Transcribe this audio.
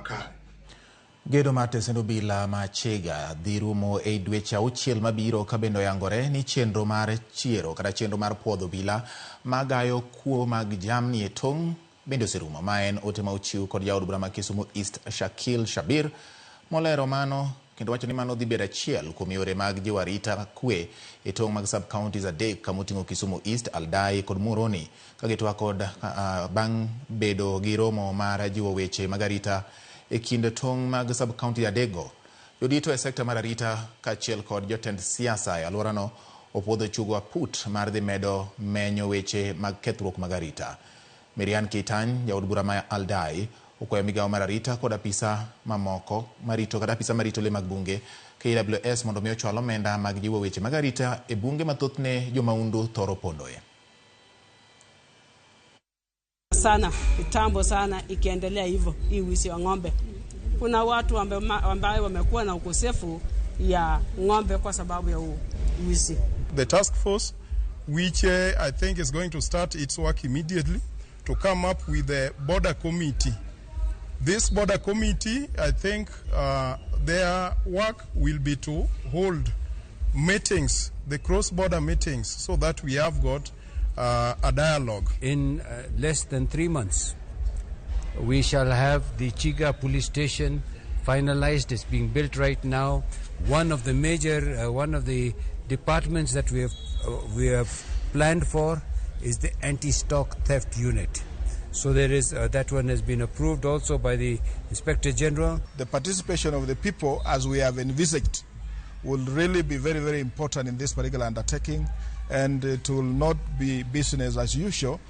Makare. Gedo mar tesend obila ma Chiga dhi rumo e dweche 6 mabiro ka bende oyangore ni chenro mar chiero kata chenro mar puodho obila magayo kuo mag jamni e tong' bende oserumo. Ma en ote ma ochiw kod jaod bura ma Kisumu East Shakil Shabir molero mano kendo wacho ni mano dhi bedo achiel kuom yore mag jiwo arita kwe e tong' mag sub counties 3 kamoting'o Kisumu East, Aldai kod Muhoroni ka gitwak kod bang' bedo gi romo mar jiwo weche mag arita e kind tong' mag sub county 3 go. Jodito e sekta mar arita kaachiel kod jotend siasa e alworano opuodho chugo aput mar dhi medo menyo weche mag kethruok mag arita. Marianne Kitany, jaod bura ma Aldai, okwayo migawo mar arita kod apisa mamoko marito kata apisa marito le mag bunge KWS mondo mi ochwal omenda mag jiwo weche mag arita e bunge ma thothne jomaundu thoro pondoe. Sana kitambo sana ikiendelea hivyo hii wizi wa ng'ombe. Kuna watu ambayo wamekuwa na ukosefu ya ng'ombe kwa sababu ya wizi. The task force, which I think is going to start its work immediately, to come up with a border committee. This border committee, I think their work will be to hold meetings, the cross-border meetings, so that we have got a dialogue. In less than 3 months, we shall have the Chiga police station finalized. It's being built right now. One of the departments that we have planned for is the anti-stock theft unit. So there is that one has been approved also by the Inspector General. The participation of the people, as we have envisaged, will really be very, very important in this particular undertaking, and it will not be business as usual.